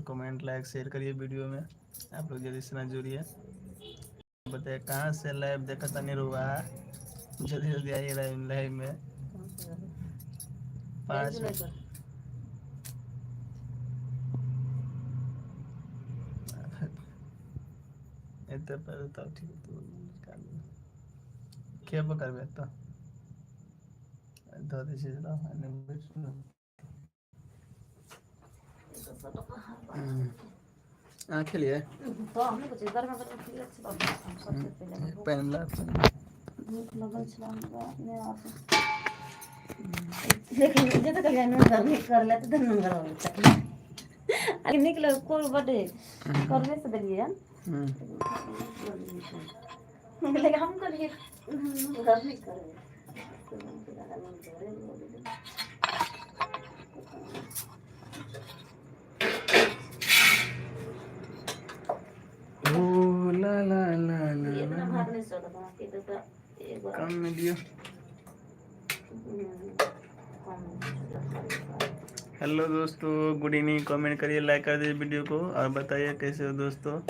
Comment like share करिए video में। आप लोग जल्दी से ना जुड़िए। बताइए कहाँ से लाइव देखा तनी रुआ। जल्दी जल्दी आइए लाइव लाइव में। 5। एते पर तब ठीक तो खेबो करबै तऽ धऽ दै छियै जरा एने बैठ। अहाँ खेलियै? तऽ हम नहि कहै छियै, गरमे गरमे खेलियै हम सबसँ पहिले। पानि ला। भूख लगल छलै हमरा नहि आबै। लेकिन जे तऽ कहलियै नून गर्मी कर ले तऽ नून गरम चटनी आ नीक लग कोइ बड्ड करबे से देलियै। लेकिन हम कहलियै नून गर्मी करबै। ओ ला ला ला ला। इतना ला। भात नहि चलत अहाँके तऽ एगो। कम में दियौ। कम। हेलो दोस्तों, गुड इवनिंग। कमेंट करिए, लाइक कर दीजिए वीडियो को और बताइए कैसे हो दोस्तों।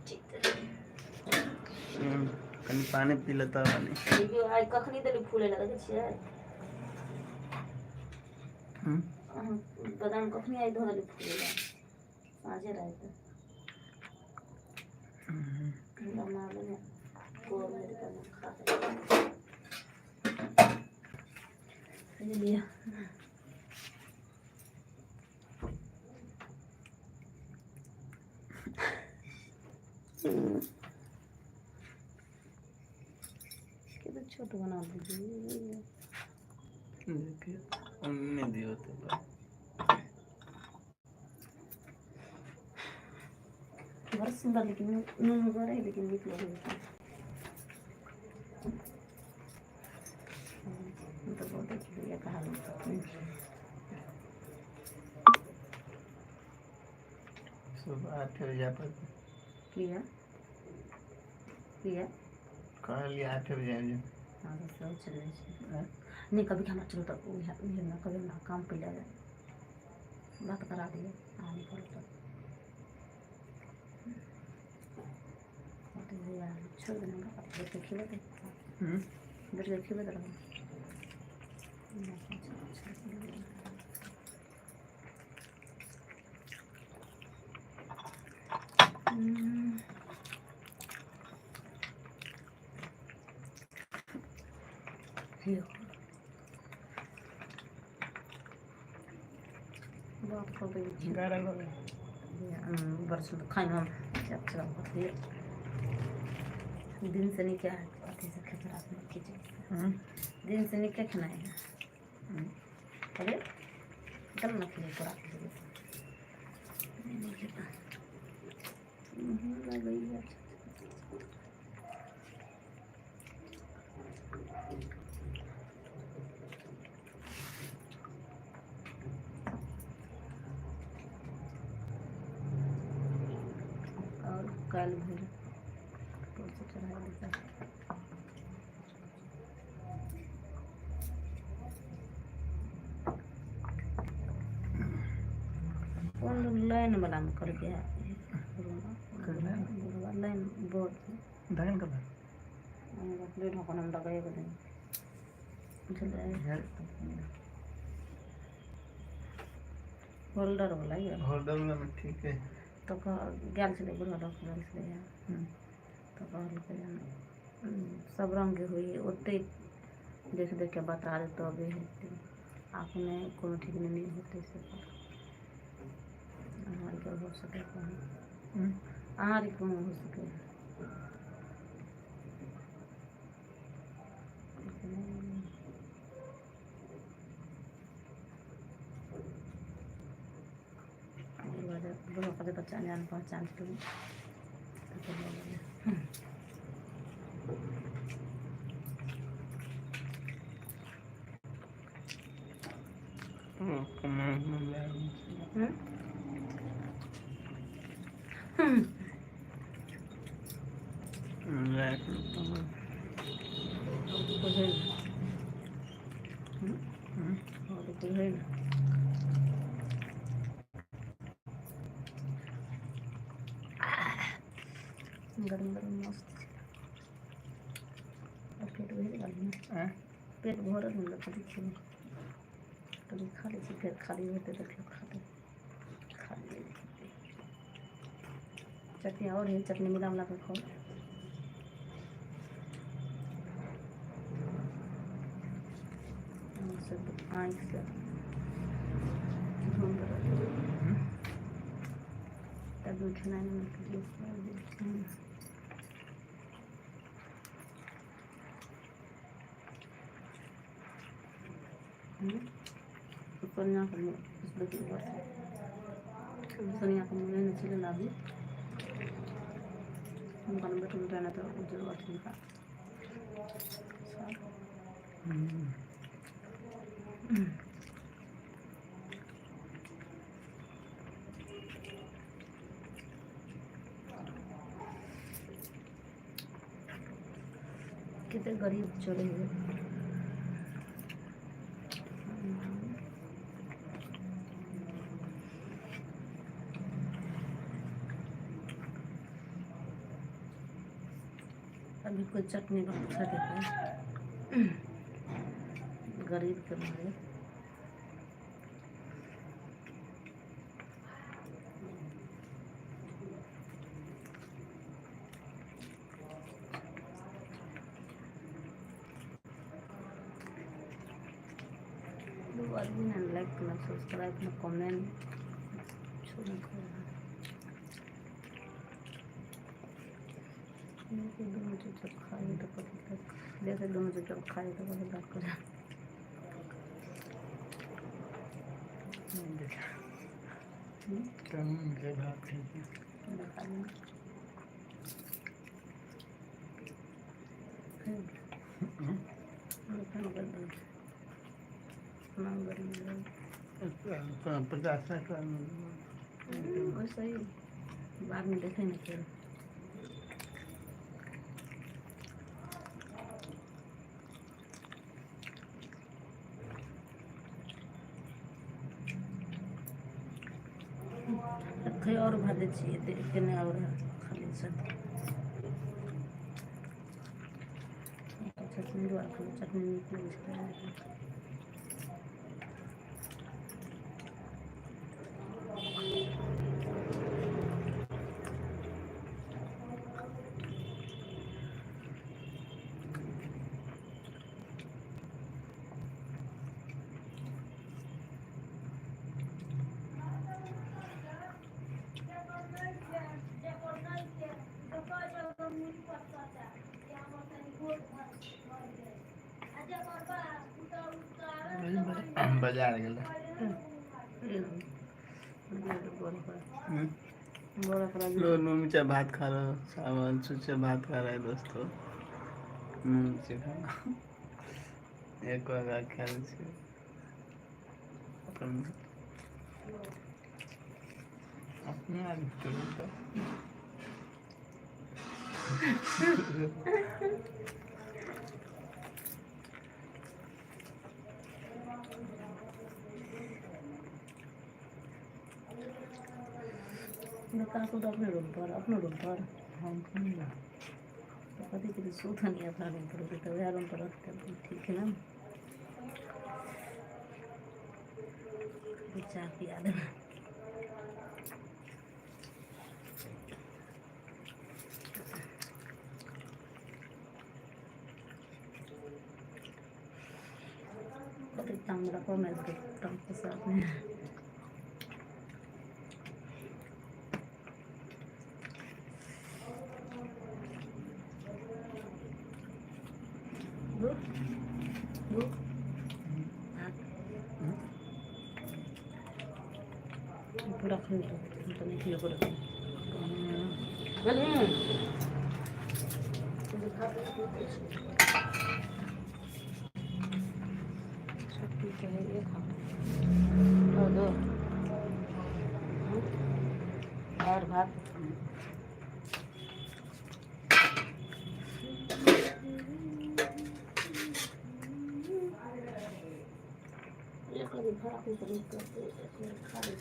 ठीक। कनि पानी पी लेता पानी। देखियौ, आइ कखनी देली फूले लए, देखै छियै? अहाँ बादाम कखनी आइ धो देली फूले लए, साँझे राति बना लेने कोर मेरे कने खा बुझलियै। कितना छोट बना दीजिए। देखियौ, ओन्ने दियौ तऽ। बड़ सुन्दर, लेकिन नुनगर है, लेकिन नीक लगै छै। हम तऽ बहुत देखलियै कहा। सुबह 8 बजे जाय पड़तै। किया किया? कहलियै 8 बजे आबि जाउ। हाँ, तऽ सब चलै छै। आँय? नहीं, कभी हमरा चलो तऽ उहे उहे में कभी हमरा काम पे ले बात करा दिए, अहाँ नहीं करू तऽ छोड़ देने हमरा बैठ के खिबेतै। बैठ के खिबैत रहू। यो। बात कऽ दै। गारा लऽ ले। बड़ सुन्दर खाइमे हम अच्छा अथी दिन से नीके अथी से खेत रातमे खिचड़ी। दिन से नीके खेनाइ है। अरे चल ना, खिचड़ी पूरा खिचड़ी नहीं खेता लगैया। और काल्हि भेल परसू चढ़ा देता। कोन लाइन वाला में करके है? करै? Line board. धगन कब? प्लेट में कोनो लगाए के बुझलियै, होल्डर वाला यऽ। होल्डर वाला में ठीक है। तऽ गेल छलै बुढ़वा डॉक्टर गेल छलै। तऽ कहलकै सब रङ्गके होइ, ओतै देख देख के बता दे तबे हेतै, अपने कोनो ठीक नहि होतै से। अहाँ आरके हो सकै कहूँ, अहाँ आरके कहूँ हो सकै। बुढ़वा कहतै बच्चा जान पहचान छलै तऽ लऽ गेलै। ओ कमेंट में लाइन। हम्म। लाइक। बुझै ने। हँ, तऽ बुझै ने। गरम गरम मस्त छै। पेट भरि गेल ने? आँय? पेट भरल ने? कथी खेबै? कभी खा लै छी, फेर खाली हेतै तऽ फेर खा लेबै। खाली चटनी और है, चटनी मिला मिला के खाओ। सब आँखि से धुन करत। तब खेनाइ नहि। सोनिया के देखिए, सोनिया के मुँह नहि छलै अभी। हुनका बेटी बेटा नहि तऽ जरूरत हुनका। कते गरीब चलै है। अभी कोई चटनी भात खा देते गरीब के मारे। दू आदमी ने लाइक न, सब्सक्राइब न, कमेंट कुछो नहि करै। दुनू चुपचाप खाइ तऽ कथी देखे? दुनू चुपचाप खाइ तऽ कथी बात करे? के भात खाइ छी। देखा फिर 50-60। वैसे ही बाद में देखेंगे फिर। और भात दै छियै, एते नहि, और खाली सब चटनी दुआरे खाली। चटनी नीक लगै छै। बाजार गेलै। लो, नून मिर्चा भात खा रहा, चावल चूचे भात खा रहा है दोस्तों। नून मिर्चा खाना एक बार खा लै। अपन अपने आदमी तो विकास तो अपने रूम पर, अपनो रूम पर। हम तो कथी के सुत नहीं अपना रूम पर तो वह रूम पर रखते, ठीक है ना? चाय पिया देना। कते टांग रखो मैं इसके टांग के साथ में। दो दो पूरा खा लो तो नहीं खिलो पूरा। ठीक है, ये खा और दो और भात। एक बार भात खा लै।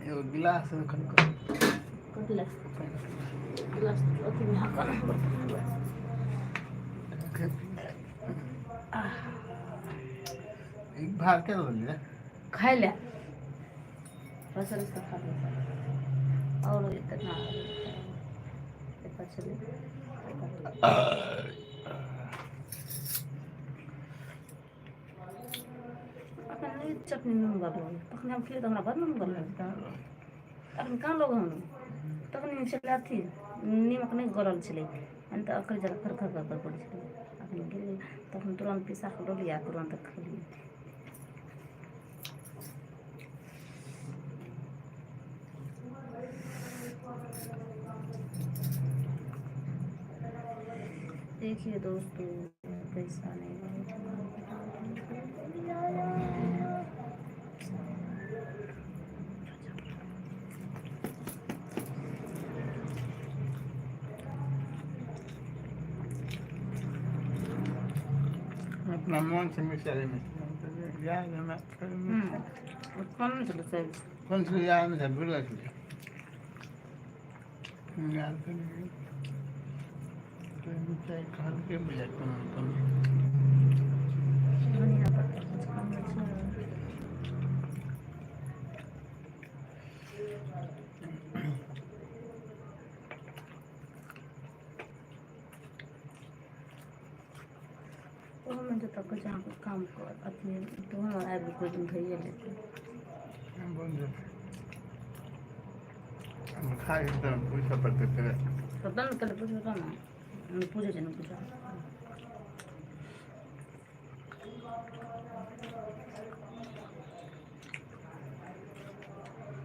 एगो गिलास रखल कर। कथी गिलास अथी में हका एक भात के बोलिए खाइ ले रस रस खा ले और इतना इतना चले। अखन नहि चटनी नुनगर लगै, तखन हम खेलियै तऽ हमरा बड़ नुनगर लगै। तखन कहाँ लोग हम तखन छलै अथी नीमक नहि गरल छलै, एहन तऽ अखन जरा खर खर खर करै छलै। अखन गेलियै तखन तुरन्त पिसा कऽ डलियै आ तुरन्त खेलियै। देखिए दोस्तों, पैसा नहीं। अपना मन से मिर्चा याद है। कौन चलो सर। कौन सी याद में भूल गए याद मिर्चाई कहलकै बुझाइ कोनो कमी। धनिया पत्ता कुछ कम छै। ओहोमे जतऽ कहै छै अहाँके काम कर अथी तऽ आबि कऽ कोइ दिन भइए लेतै। खाइ तऽ पूछऽ पड़तै फेर। तब ने पहिले पुछबै तब ने पूछै छै ने पूछो।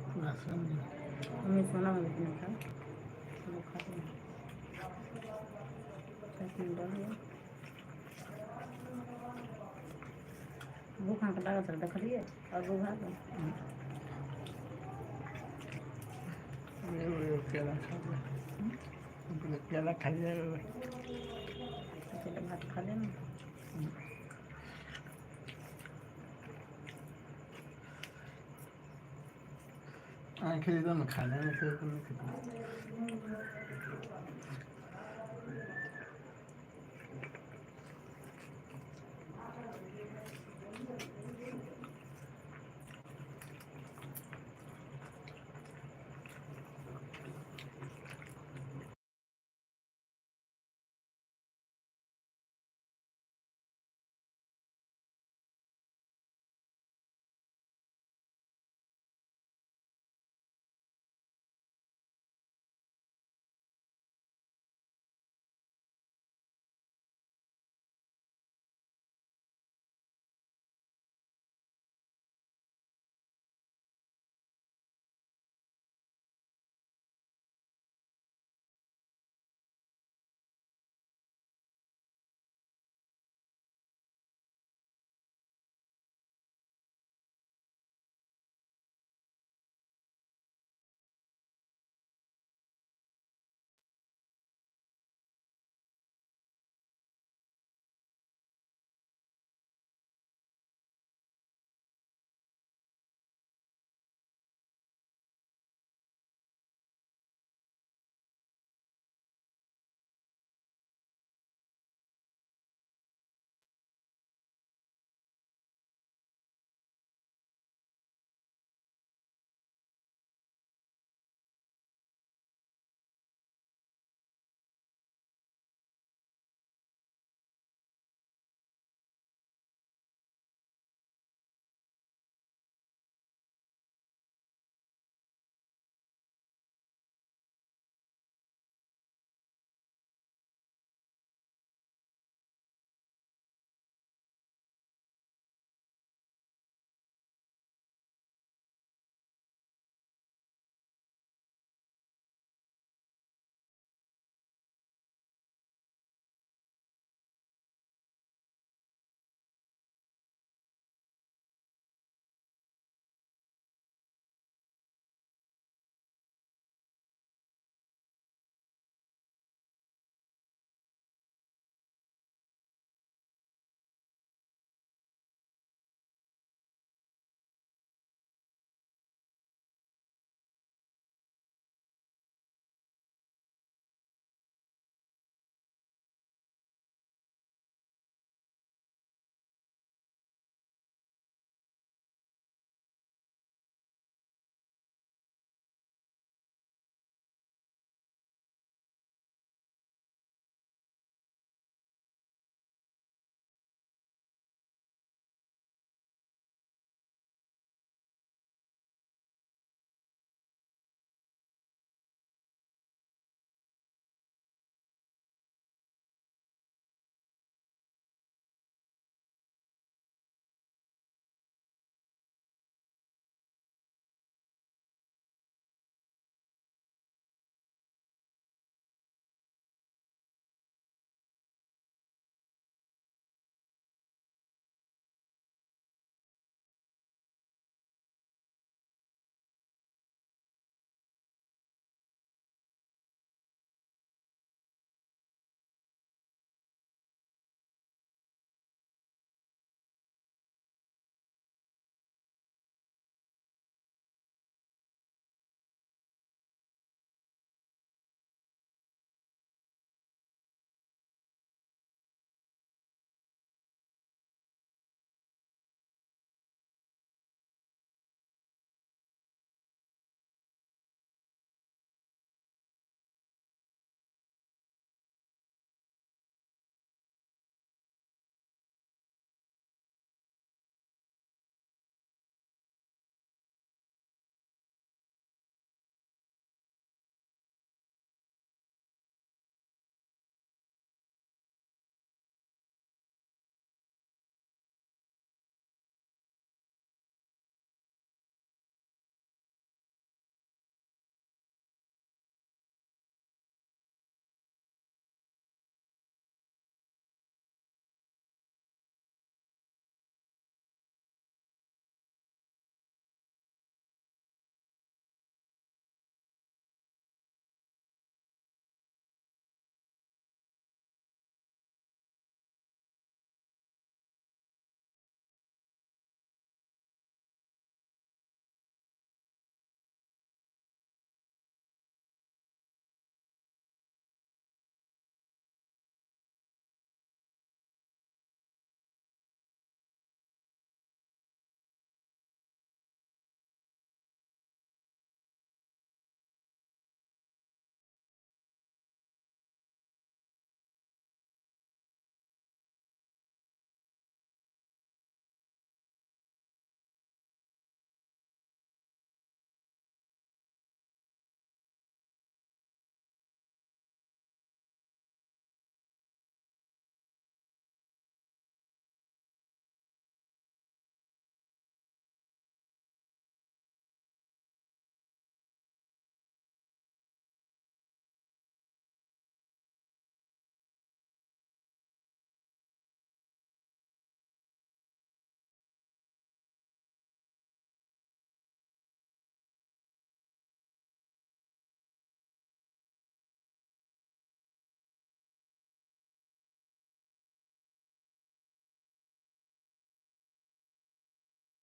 पूरा समझ। मम्मी सोना में नहीं खा, वो खाते हैं, चटनी डालिए। भूख अहाँके लागल छल, देखलियै और भूख लागल। एगो एगो केला खा ले, केला खा लिया। अकेले भात खा लेना। अहाँ खेली तब ने खा लेना, फेर नहि खेतै।